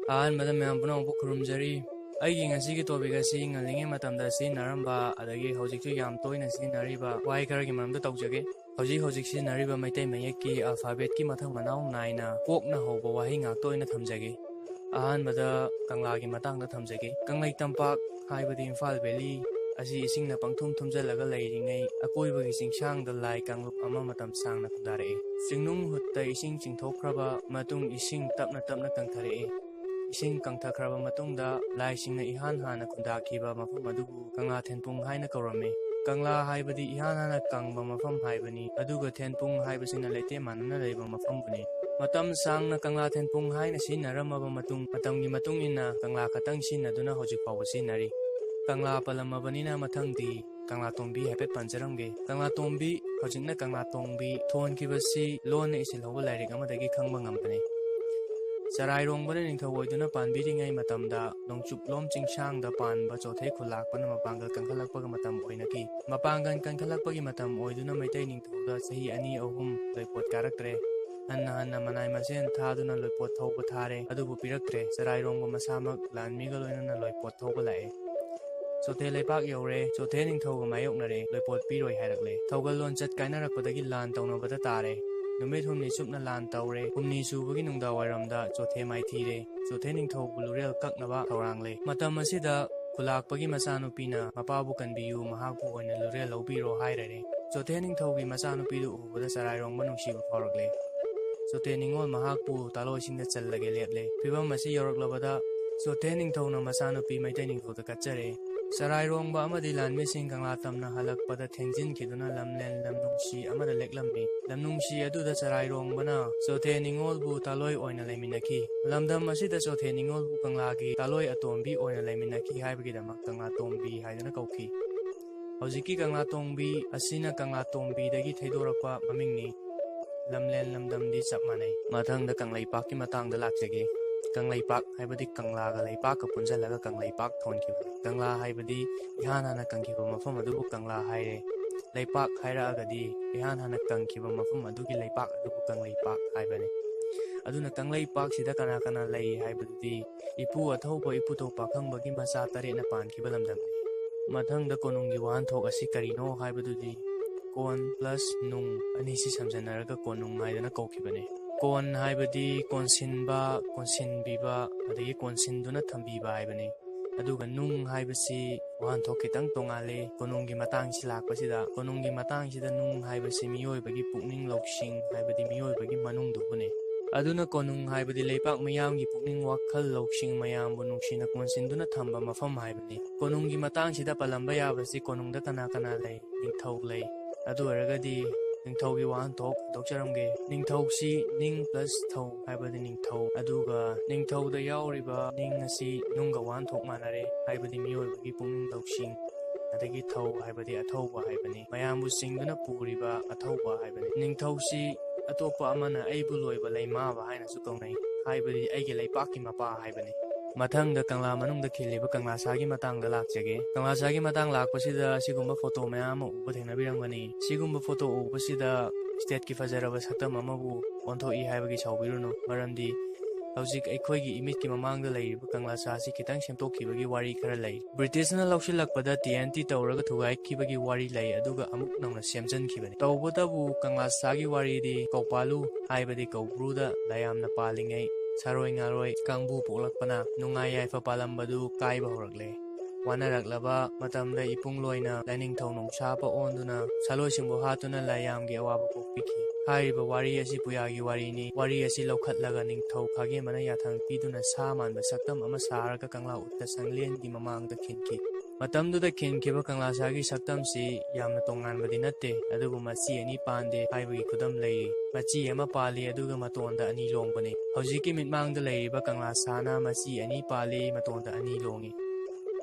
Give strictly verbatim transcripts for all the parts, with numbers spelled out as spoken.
ꯑꯍꯥꯟꯕꯗ ꯃꯌꯥꯝ ꯄꯨꯝꯅꯃꯛꯄꯨ ꯈꯨꯔꯨꯝꯖꯔꯤ꯫ ꯑꯩꯒꯤ ꯉꯁꯤꯒꯤ topic ꯑꯁꯤ ꯉꯜꯂꯤꯉꯩ ꯃꯇꯝꯗ ꯁꯤꯖꯤꯟꯅꯔꯝꯕ ꯑꯗꯒꯤ ꯍꯧꯖꯤꯛꯁꯨ ꯌꯥꯝ ꯇꯣꯏꯅ ꯁꯤꯖꯤꯟꯅꯔꯤꯕ ꯋꯥꯍꯩ ꯈꯔꯒꯤ ꯃꯔꯝꯗ ꯇꯧꯖꯒꯦ꯫ ꯍꯧꯖꯤꯛ ꯍꯧꯖꯤꯛ ꯁꯤꯖꯤꯟꯅꯔꯤꯕ ꯃꯩꯇꯩ ꯃꯌꯦꯛꯀꯤ alphabetꯀꯤ ꯃꯊꯪ ꯃꯅꯥꯎ ꯅꯥꯏꯅ ꯀꯣꯛꯅ ꯍꯧꯕ ꯋꯥꯍꯩ ꯉꯥꯛꯇ ꯑꯣꯏꯅ ꯊꯝꯖꯒꯦ꯫ ꯑꯍꯥꯟꯕꯗ ꯀꯪꯂꯥꯒꯤ ꯃꯇꯥꯡꯗ ꯊꯝꯖꯒꯦ꯫ ꯀꯪꯂꯩ ꯇꯝꯄꯥꯛ ꯍꯥꯏꯕꯗꯤ ꯏꯝꯐꯥꯜ valley ꯑꯁꯤ ꯏꯁꯤꯡꯅ ꯄꯪꯊꯨꯝ ꯊꯨꯝꯖꯤꯜꯂꯒ ꯂꯩꯔꯤꯉꯩ ꯑꯀꯣꯏꯕꯒꯤ ꯆꯤꯡꯁꯥꯡꯗ ꯂꯥꯏ ꯀꯥꯡꯂꯨꯞ ꯑꯃ ꯃꯇꯝ ꯁꯥꯡꯅ ꯈꯨꯟꯗꯥꯔꯛꯏ꯫ ꯆꯤꯡꯅꯨꯡ ꯍꯨꯠꯇ ꯏꯁꯤꯡ ꯆꯤꯡꯊꯣꯛꯈ꯭ꯔꯕ ꯃꯇꯨꯡ ꯏꯁꯤꯡ ꯇꯞꯅ ꯇꯞꯅ ꯀꯪꯊꯔꯛꯏ꯫ ꯏꯁꯤꯡ ꯀꯪꯊꯈ꯭ꯔꯕ ꯃꯇꯨꯡꯗ ꯂꯥꯏꯁꯤꯡꯅ ꯏꯍꯥꯟ ꯍꯥꯟꯅ ꯈꯨꯟꯗꯥꯈꯤꯕ ꯃꯐꯝ ꯑꯗꯨꯕꯨ ꯀꯪꯂꯥ ꯊꯦꯟꯄꯨꯡ ꯍꯥꯏꯅ ꯀꯧꯔꯝꯃꯤ꯫ ꯀꯪꯂꯥ ꯍꯥꯏꯕꯗꯤ ꯏꯍꯥꯟ ꯍꯥꯟꯅ ꯀꯪꯕ ꯃꯐꯝ ꯍꯥꯏꯕꯅꯤ, ꯑꯗꯨꯒ ꯊꯦꯟꯄꯨꯡ ꯍꯥꯏꯕꯁꯤꯅ ꯂꯩꯇꯦꯝ ꯃꯥꯟꯅꯅ ꯂꯩꯕ ꯃꯐꯝꯕꯨꯅꯤ꯫ ꯃꯇꯝ ꯁꯥꯡꯅ ꯀꯪꯂꯥ ꯊꯦꯟꯄꯨꯡ ꯍꯥꯏꯅ ꯁꯤꯖꯤꯟꯅꯔꯝꯃꯕ ꯃꯇꯨꯡ, ꯃꯇꯝꯒꯤ ꯃꯇꯨꯡ ꯏꯟꯅ ꯀꯪꯂꯥ ꯈꯛꯇꯪ ꯁꯤꯖꯤꯟꯅꯗꯨꯅ ꯍꯧꯖꯤꯛ ꯐꯥꯎꯕ ꯁꯤꯖꯤꯟꯅꯔꯤ꯫ ꯀꯪꯂꯥ ꯄꯜꯂꯝꯃꯕꯅꯤꯅ ꯃꯊꯪꯗꯤ ꯀꯪꯂꯥꯇꯣꯡꯕꯤ ꯍꯥꯏꯐꯦꯠ ꯄꯟꯖꯔꯝꯒꯦ꯫ ꯀꯪꯂꯥꯇꯣꯡꯕꯤ, ꯍꯧꯖꯤꯛꯅ ꯀꯪꯂꯥꯇꯣꯡꯕꯤ ꯊꯣꯟꯈꯤꯕꯁꯤ ꯂꯣꯟꯅ ꯏꯁꯤꯜꯍꯧꯕ ꯂꯥꯏꯔꯤꯛ ꯑꯃꯗꯒꯤ ꯈꯪꯕ ꯉꯝꯕꯅꯤ꯫ ꯆꯔꯥꯏꯔꯣꯡꯕꯅ ꯅꯤꯡꯊꯧ ꯑꯣꯏꯗꯨꯅ ꯄꯥꯟꯕꯤꯔꯤꯉꯩ ꯃꯇꯝꯗ ꯅꯣꯡꯆꯨꯞꯂꯣꯝ ꯆꯤꯡꯁꯥꯡꯗ ꯄꯥꯟꯕ ꯆꯣꯊꯦ ꯈꯨꯜꯂꯥꯛꯄꯅ ꯃꯄꯥꯡꯒꯜ ꯀꯟꯈꯠꯂꯛꯄꯒꯤ ꯃꯇꯝ ꯑꯣꯏꯅꯈꯤ꯫ ꯃꯄꯥꯡꯒꯜ ꯀꯟꯈꯠꯂꯛꯄꯒꯤ ꯃꯇꯝ ꯑꯣꯏꯗꯨꯅ ꯃꯩꯇꯩ ꯅꯤꯡꯊꯧꯗ ꯆꯍꯤ ꯑꯅꯤ ꯑꯍꯨꯝ ꯂꯣꯏꯄꯣꯠ ꯀꯥꯔꯛꯇ꯭ꯔꯦ꯫ ꯍꯟꯅ ꯍꯟꯅ ꯃꯅꯥꯏ ꯃꯁꯦꯟ ꯊꯥꯗꯨꯅ ꯂꯣꯏꯄꯣꯠ ꯊꯧꯕ ꯊꯥꯔꯦ, ꯑꯗꯨꯕꯨ ꯄꯤꯔꯛꯇ꯭ꯔꯦ꯫ ꯆꯔꯥꯏꯔꯣꯡꯕ ꯃꯁꯥꯃꯛ ꯂꯥꯟꯃꯤꯒ ꯂꯣꯏꯅꯅ ꯂꯣꯏꯄꯣꯠ ꯊꯧꯕ ꯂꯥꯛꯑꯦ꯫ ꯆꯣꯊꯦ ꯂꯩꯄꯥꯛ ꯌꯧꯔꯦ꯫ ꯆꯣꯊꯦ ꯅꯤꯡꯊꯧꯒ ꯃꯥꯌꯣꯛꯅꯔꯦ꯫ ꯂꯣꯏꯄꯣꯠ ꯄꯤꯔꯣꯏ ꯍꯥꯏꯔꯛꯂꯦ꯫ ꯊꯧꯒꯜ ꯂꯣꯟꯆꯠ ꯀꯥꯏꯅꯔꯛꯄꯗꯒꯤ ꯂꯥꯟ ꯇꯧꯅꯕꯗ ꯇꯥꯔꯦ꯫ ꯅꯨꯃꯤꯠ ꯍꯨꯝꯅꯤ ꯆꯨꯞꯅ ꯂꯥꯟ ꯇꯧꯔꯦ꯫ ꯍꯨꯝꯅꯤ ꯁꯨꯕꯒꯤ ꯅꯨꯡꯗꯥꯡ ꯋꯥꯏꯔꯝꯗ ꯆꯣꯊꯦ ꯃꯥꯏꯊꯤꯔꯦ꯫ ꯆꯣꯊꯦ ꯅꯤꯡꯊꯧꯕꯨ ꯂꯨꯔꯦꯜ ꯀꯛꯅꯕ ꯊꯧꯔꯥꯡꯂꯦ꯫ ꯃꯇꯝ ꯑꯁꯤꯗ ꯈꯨꯂꯥꯛꯄꯒꯤ ꯃꯆꯥꯅꯨꯄꯤꯅ ꯃꯄꯥꯕꯨ ꯀꯟꯕꯤꯌꯨ, ꯃꯍꯥꯛꯄꯨ ꯑꯣꯏꯅ ꯂꯨꯔꯦꯜ ꯂꯧꯕꯤꯔꯣ ꯍꯥꯏꯔꯔꯦ꯫ ꯆꯣꯊꯦ ꯅꯤꯡꯊꯧꯒꯤ ꯃꯆꯥꯅꯨꯄꯤꯗꯨ ꯎꯕꯗ ꯆꯔꯥꯏꯔꯣꯡꯕ ꯅꯨꯡꯁꯤꯕ ꯐꯥꯎꯔꯛꯂꯦ꯫ ꯆꯣꯊꯦ ꯅꯤꯉꯣꯜ ꯃꯍꯥꯛꯄꯨ ꯇꯥꯂꯣꯏꯁꯤꯡꯗ ꯆꯜꯂꯒꯦ ꯂꯦꯞꯂꯦ꯫ ꯐꯤꯕꯝ ꯑꯁꯤ ꯌꯧꯔꯛꯂꯕꯗ ꯆꯣꯊꯦ ꯅꯤꯡꯊꯧꯅ ꯃꯆꯥꯅꯨꯄꯤ ꯃꯩꯇꯩ ꯅꯤꯡꯊꯧꯗ ꯀꯠꯆꯔꯦ꯫ ꯆꯔꯥꯏꯔꯣꯡꯕ ꯑꯃꯗꯤ ꯂꯥꯟꯃꯤꯁꯤꯡ ꯀꯪꯂꯥ ꯇꯝꯅ ꯍꯜꯂꯛꯄꯗ ꯊꯦꯡꯖꯤꯟꯈꯤꯗꯨꯅ ꯂꯝꯂꯦꯟ ꯂꯝꯅꯨꯡꯁꯤ ꯑꯃꯗ ꯂꯦꯛꯂꯝꯃꯤ꯫ ꯂꯝꯅꯨꯡꯁꯤ ꯑꯗꯨꯗ ꯆꯔꯥꯏꯔꯣꯡꯕꯅ ꯆꯣꯊꯦ ꯅꯤꯉꯣꯜꯕꯨ ꯇꯥꯂꯣꯏ ꯑꯣꯏꯅ ꯂꯩꯃꯤꯟꯅꯈꯤ꯫ ꯂꯝꯗꯝ ꯑꯁꯤꯗ ꯆꯣꯊꯦ ꯅꯤꯉꯣꯜꯕꯨ ꯀꯪꯂꯥꯒꯤ ꯇꯥꯂꯣꯏ ꯑꯇꯣꯝꯕꯤ ꯑꯣꯏꯅ ꯂꯩꯃꯤꯟꯅꯈꯤ ꯍꯥꯏꯕꯒꯤꯗꯃꯛ ꯀꯪꯂꯥ ꯇꯣꯝꯕꯤ ꯍꯥꯏꯗꯨꯅ ꯀꯧꯈꯤ꯫ ꯍꯧꯖꯤꯛꯀꯤ ꯀꯪꯂꯥ ꯇꯣꯝꯕꯤ ꯑꯁꯤꯅ ꯀꯪꯂꯥ ꯇꯣꯝꯕꯤꯗꯒꯤ ꯊꯩꯗꯣꯔꯛꯄ ꯃꯃꯤꯡꯅꯤ꯫ ꯂꯝꯂꯦꯟ ꯂꯝꯗꯝꯗꯤ ꯆꯞ ꯃꯥꯟꯅꯩ꯫ ꯃꯊꯪꯗ ꯀꯪꯂꯩꯄꯥꯛꯀꯤ ꯃꯇꯥꯡꯗ ꯂꯥꯛꯆꯒꯦ꯫ ꯀꯪꯂꯩꯄꯥꯛ ꯍꯥꯏꯕꯗꯤ ꯀꯪꯂꯥꯒ ꯂꯩꯄꯥꯛꯀ ꯄꯨꯟꯁꯤꯜꯂꯒ ꯀꯪꯂꯩꯄꯥꯛ ꯊꯣꯟꯈꯤꯕꯅꯤ꯫ ꯀꯪꯂꯥ ꯍꯥꯏꯕꯗꯤ ꯏꯍꯥꯟ ꯍꯥꯟꯅ ꯀꯪꯈꯤꯕ ꯃꯐꯝ ꯑꯗꯨꯕꯨ ꯀꯪꯂꯥ ꯍꯥꯏꯔꯦ꯫ ꯂꯩꯄꯥꯛ ꯍꯥꯏꯔꯛꯑꯒꯗꯤ ꯏꯍꯥꯟ ꯍꯥꯟꯅ ꯀꯪꯈꯤꯕ ꯃꯐꯝ ꯑꯗꯨꯒꯤ ꯂꯩꯄꯥꯛ ꯑꯗꯨꯕꯨ ꯀꯪꯂꯩꯄꯥꯛ ꯍꯥꯏꯕꯅꯤ꯫ ꯑꯗꯨꯅ ꯀꯪꯂꯩꯄꯥꯛꯁꯤꯗ ꯀꯅꯥ ꯀꯅꯥ ꯂꯩ ꯍꯥꯏꯕꯗꯨꯗꯤ ꯏꯄꯨ ꯑꯊꯧꯕ ꯏꯄꯨꯊꯧ ꯄꯥꯈꯪꯕꯒꯤ ꯃꯆꯥ ꯇꯔꯦꯠꯅ ꯄꯥꯟꯈꯤꯕ ꯂꯝꯗꯝꯅꯤ꯫ ꯃꯊꯪꯗ ꯀꯣꯅꯨꯡꯒꯤ ꯋꯥꯍꯟꯊꯣꯛ ꯑꯁꯤ ꯀꯔꯤꯅꯣ ꯍꯥꯏꯕꯗꯨꯗꯤ ꯀꯣꯟ ꯄ꯭ꯂꯁ ꯅꯨꯡ ꯑꯅꯤꯁꯤ ꯁꯝꯖꯟꯅꯔꯒ ꯀꯣꯅꯨꯡ ꯍꯥꯏꯗꯅ ꯀꯧꯈꯤꯕꯅꯤ꯫ ꯀꯣꯟ ꯍꯥꯏꯕꯗꯤ ꯀꯣꯟꯁꯤꯟꯕ, ꯀꯣꯟꯁꯤꯟꯕꯤꯕ, ꯑꯗꯒꯤ ꯀꯣꯟꯁꯤꯟꯗꯨꯅ ꯊꯝꯕꯤꯕ ꯍꯥꯏꯕꯅꯤ꯫ ꯑꯗꯨꯒ ꯅꯨꯡ ꯍꯥꯏꯕꯁꯤ ꯋꯥꯍꯟꯊꯣꯛ ꯈꯤꯇꯪ ꯇꯣꯉꯥꯜꯂꯤ꯫ ꯀꯣꯅꯨꯡꯒꯤ ꯃꯇꯥꯡꯁꯤ ꯂꯥꯛꯄꯁꯤꯗ, ꯀꯣꯅꯨꯡꯒꯤ ꯃꯇꯥꯡꯁꯤꯗ ꯅꯨꯡ ꯍꯥꯏꯕꯁꯤ ꯃꯤꯑꯣꯏꯕꯒꯤ ꯄꯨꯛꯅꯤꯡ ꯂꯧꯁꯤꯡ, ꯍꯥꯏꯕꯗꯤ ꯃꯤꯑꯣꯏꯕꯒꯤ ꯃꯅꯨꯡꯗꯨꯕꯨꯅꯤ꯫ ꯑꯗꯨꯅ ꯀꯣꯅꯨꯡ ꯍꯥꯏꯕꯗꯤ ꯂꯩꯄꯥꯛ ꯃꯤꯌꯥꯝꯒꯤ ꯄꯨꯛꯅꯤꯡ ꯋꯥꯈꯜ ꯂꯧꯁꯤꯡ ꯃꯌꯥꯝꯕꯨ ꯅꯨꯡꯁꯤꯅ ꯀꯣꯟꯁꯤꯟꯗꯨꯅ ꯊꯝꯕ ꯃꯐꯝ ꯍꯥꯏꯕꯅꯤ꯫ ꯀꯣꯅꯨꯡꯒꯤ ꯃꯇꯥꯡꯁꯤꯗ ꯄꯜꯂꯝꯕ ꯌꯥꯕꯁꯤ ꯀꯣꯅꯨꯡꯗ ꯀꯅꯥ ꯀꯅꯥ ꯂꯩ? ꯅꯤꯡꯊꯧ ꯂꯩ꯫ ꯑꯗꯨ ꯑꯣꯏꯔꯒꯗꯤ ꯅꯤꯡꯊꯧꯒꯤ ꯋꯥꯍꯟꯊꯣꯛ ꯍꯟꯗꯣꯛꯆꯔꯝꯒꯦ꯫ ꯅꯤꯡꯊꯧꯁꯤ ꯅꯤꯡ ꯄ꯭ꯂꯁ ꯊꯧ ꯍꯥꯏꯕꯗꯤ ꯅꯤꯡꯊꯧ, ꯑꯗꯨꯒ ꯅꯤꯡꯊꯧꯗ ꯌꯥꯎꯔꯤꯕ ꯅꯤꯡ ꯑꯁꯤ ꯅꯨꯡꯒ ꯋꯥꯍꯟꯊꯣꯛ ꯃꯥꯟꯅꯔꯦ, ꯍꯥꯏꯕꯗꯤ ꯃꯤꯑꯣꯏꯕꯒꯤ ꯄꯨꯛꯅꯤꯡ ꯂꯧꯁꯤꯡ꯫ ꯑꯗꯒꯤ ꯊꯧ ꯍꯥꯏꯕꯗꯤ ꯑꯊꯧꯕ ꯍꯥꯏꯕꯅꯤ, ꯃꯌꯥꯝꯕꯨ ꯆꯤꯡꯗꯨꯅ ꯄꯨꯔꯤꯕ ꯑꯊꯧꯕ ꯍꯥꯏꯕꯅꯤ꯫ ꯅꯤꯡꯊꯧꯁꯤ ꯑꯇꯣꯞꯄ ꯑꯃꯅ ꯑꯩꯕꯨ ꯂꯣꯏꯕ ꯂꯩꯃꯥꯕ ꯍꯥꯏꯅꯁꯨ ꯀꯧꯅꯩ, ꯍꯥꯏꯕꯗꯤ ꯑꯩꯒꯤ ꯂꯩꯄꯥꯛꯀꯤ ꯃꯄꯥ ꯍꯥꯏꯕꯅꯤ꯫ ꯃꯊꯪꯗ ꯀꯪꯂꯥ ꯃꯅꯨꯡꯗ ꯈꯤꯜꯂꯤꯕ ꯀꯪꯂꯥꯁꯥꯒꯤ ꯃꯇꯥꯡꯗ ꯂꯥꯛꯆꯒꯦ꯫ ꯀꯪꯂꯥꯁꯥꯒꯤ ꯃꯇꯥꯡ ꯂꯥꯛꯄꯁꯤꯗ ꯑꯁꯤꯒꯨꯝꯕ ꯐꯣꯇꯣ ꯃꯌꯥꯝ ꯑꯃ ꯎꯕ ꯊꯦꯡꯅꯕꯤꯔꯝꯒꯅꯤ꯫ ꯁꯤꯒꯨꯝꯕ ꯐꯣꯇꯣ ꯎꯕꯁꯤꯗ ꯁ꯭ꯇꯦꯠꯀꯤ ꯐꯖꯔꯕ ꯁꯛꯇꯝ ꯑꯃꯕꯨ ꯑꯣꯟꯊꯣꯛꯏ ꯍꯥꯏꯕꯒꯤ ꯁꯥꯎꯕꯤꯔꯨꯅꯨ, ꯃꯔꯝꯗꯤ ꯍꯧꯖꯤꯛ ꯑꯩꯈꯣꯏꯒꯤ ꯏꯃꯤꯠꯀꯤ ꯃꯃꯥꯡꯗ ꯂꯩꯔꯤꯕ ꯀꯪꯂꯥꯁꯥ ꯑꯁꯤ ꯈꯤꯇꯪ ꯁꯦꯝꯗꯣꯛꯈꯤꯕꯒꯤ ꯋꯥꯔꯤ ꯈꯔ ꯂꯩ꯫ ꯕ꯭ꯔꯤꯇꯤꯁꯅ ꯂꯧꯁꯤꯜꯂꯛꯄꯗ ꯇꯤ ꯑꯦꯟ ꯇꯤ ꯇꯧꯔꯒ ꯊꯨꯒꯥꯏꯈꯤꯕꯒꯤ ꯋꯥꯔꯤ ꯂꯩ, ꯑꯗꯨꯒ ꯑꯃꯨꯛ ꯅꯧꯅ ꯁꯦꯝꯖꯤꯟꯈꯤꯕꯅꯤ꯫ ꯇꯧꯕꯇꯕꯨ ꯀꯪꯂꯥꯁꯥꯒꯤ ꯋꯥꯔꯤꯗꯤ ꯀꯧꯄꯥꯂꯨ ꯍꯥꯏꯕꯗꯤ ꯀꯧꯕ꯭ꯔꯨꯗ ꯂꯥꯏꯌꯥꯝꯅ ꯄꯥꯜꯂꯤꯉꯩ ꯁꯥꯔꯣꯏ ꯉꯥꯔꯣꯏ ꯀꯥꯡꯕꯨ ꯄꯣꯛꯂꯛꯄꯅ ꯅꯨꯡꯉꯥꯏ ꯌꯥꯏꯐ ꯄꯥꯜꯂꯝꯕꯗꯨ ꯀꯥꯏꯕ ꯍꯧꯔꯛꯂꯦ꯫ ꯋꯥꯅꯔꯛꯂꯕ ꯃꯇꯝꯗ ꯏꯄꯨꯡꯂꯣꯏꯅ ꯂꯥꯏꯅꯤꯡꯊꯧ ꯅꯣꯡꯁꯥꯞꯄ ꯑꯣꯟꯗꯨꯅ ꯁꯥꯂꯣꯏꯁꯤꯡꯕꯨ ꯍꯥꯠꯇꯨꯅ ꯂꯥꯏꯌꯥꯝꯒꯤ ꯑꯋꯥꯕ ꯀꯣꯛꯄꯤꯈꯤ꯫ ꯍꯥꯏꯔꯤꯕ ꯋꯥꯔꯤ ꯑꯁꯤ ꯄꯨꯌꯥꯒꯤ ꯋꯥꯔꯤꯅꯤ꯫ ꯋꯥꯔꯤ ꯑꯁꯤ ꯂꯧꯈꯠꯂꯒ ꯅꯤꯡꯊꯧ ꯈꯥꯒꯦꯝꯕꯅ ꯌꯥꯊꯪ ꯄꯤꯗꯨꯅ ꯁꯥ ꯃꯥꯟꯕ ꯁꯛꯇꯝ ꯑꯃ ꯁꯥꯔꯒ ꯀꯪꯂꯥ ꯎꯠꯇ ꯁꯪꯂꯦꯟꯒꯤ ꯃꯃꯥꯡꯗ ꯈꯤꯟꯈꯤ꯫ ꯃꯇꯝꯗꯨꯗ ꯈꯤꯟꯈꯤꯕ ꯀꯪꯂꯥꯁꯥꯒꯤ ꯁꯛꯇꯝꯁꯤ ꯌꯥꯝꯅ ꯇꯣꯉꯥꯟꯕꯗꯤ ꯅꯠꯇꯦ, ꯑꯗꯨꯕꯨ ꯃꯆꯤ ꯑꯅꯤ ꯄꯥꯟꯗꯦ ꯍꯥꯏꯕꯒꯤ ꯈꯨꯗꯝ ꯂꯩꯔꯤ꯫ ꯃꯆꯤ ꯑꯃ ꯄꯥꯜꯂꯤ, ꯑꯗꯨꯒ ꯃꯇꯣꯟꯗ ꯑꯅꯤ ꯂꯣꯡꯕꯅꯤ꯫ ꯍꯧꯖꯤꯛꯀꯤ ꯃꯤꯠꯃꯥꯡꯗ ꯂꯩꯔꯤꯕ ꯀꯪꯂꯥꯁꯥꯅ ꯃꯆꯤ ꯑꯅꯤ ꯄꯥꯜꯂꯤ, ꯃꯇꯣꯟꯗ ꯑꯅꯤ ꯂꯣꯡꯉꯤ꯫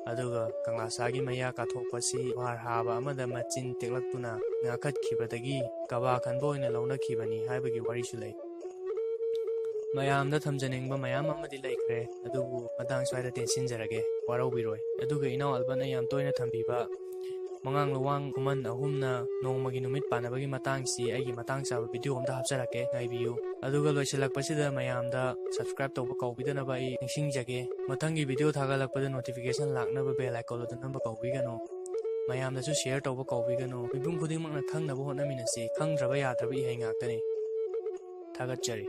ꯑꯗꯨꯒ ꯀꯪꯂꯥꯁꯥꯒꯤ ꯃꯌꯥ ꯀꯥꯊꯣꯛꯄꯁꯤ ꯋꯥꯔ ꯍꯥꯕ ꯑꯃꯗ ꯃꯆꯤꯟ ꯇꯦꯛꯂꯛꯇꯨꯅ ꯉꯥꯈꯠꯈꯤꯕꯗꯒꯤ ꯀꯕꯥ ꯈꯟꯕ ꯑꯣꯏꯅ ꯂꯧꯅꯈꯤꯕꯅꯤ ꯍꯥꯏꯕꯒꯤ ꯋꯥꯔꯤꯁꯨ ꯂꯩ꯫ ꯃꯌꯥꯝꯗ ꯊꯝꯖꯅꯤꯡꯕ ꯃꯌꯥꯝ ꯑꯃꯗꯤ ꯂꯩꯈ꯭ꯔꯦ, ꯑꯗꯨꯕꯨ ꯃꯇꯥꯡ ꯁ꯭ꯋꯥꯏꯗ ꯇꯦꯟꯁꯤꯟꯖꯔꯒꯦ, ꯋꯥꯔꯧꯕꯤꯔꯣꯏ꯫ ꯑꯗꯨꯒ ꯏꯅꯥꯎ ꯑꯜꯕꯔꯠꯅ ꯌꯥꯝ ꯇꯣꯏꯅ ꯊꯝꯕꯤꯕ ꯃꯉꯥꯡ ꯂꯨꯋꯥꯡ ꯈꯨꯃꯟ ꯑꯍꯨꯝꯅ ꯅꯣꯡꯃꯒꯤ ꯅꯨꯃꯤꯠ ꯄꯥꯟꯅꯕꯒꯤ ꯃꯇꯥꯡꯁꯤ ꯑꯩꯒꯤ ꯃꯇꯥꯡ ꯆꯥꯕ video ꯑꯝꯗ ꯍꯥꯞꯆꯔꯛꯀꯦ, ꯉꯥꯏꯕꯤꯌꯨ꯫ ꯑꯗꯨꯒ ꯂꯣꯏꯁꯤꯜꯂꯛꯄꯁꯤꯗ ꯃꯌꯥꯝꯗ subscribe ꯇꯧꯕ ꯀꯥꯎꯕꯤꯗꯅꯕ ꯑꯩ ꯅꯤꯡꯁꯤꯡꯖꯒꯦ꯫ ꯃꯊꯪꯒꯤ video ꯊꯥꯒꯠꯂꯛꯄꯗ notification ꯂꯥꯛꯅꯕ bell icon ꯑꯗꯨ ꯅꯝꯕ ꯀꯥꯎꯕꯤꯒꯅꯨ꯫ ꯃꯌꯥꯝꯗꯁꯨ share ꯇꯧꯕ ꯀꯥꯎꯕꯤꯒꯅꯨ꯫ ꯃꯤꯄꯨꯝ ꯈꯨꯗꯤꯡꯃꯛꯅ ꯈꯪꯅꯕ ꯍꯣꯠꯅꯃꯤꯟꯅꯁꯤ꯫ ꯈꯪꯗ꯭ꯔꯕ ꯌꯥꯗ꯭ꯔꯕ ꯏꯍꯩ ꯉꯥꯛꯇꯅꯤ꯫ ꯊꯥꯒꯠꯆꯔꯤ꯫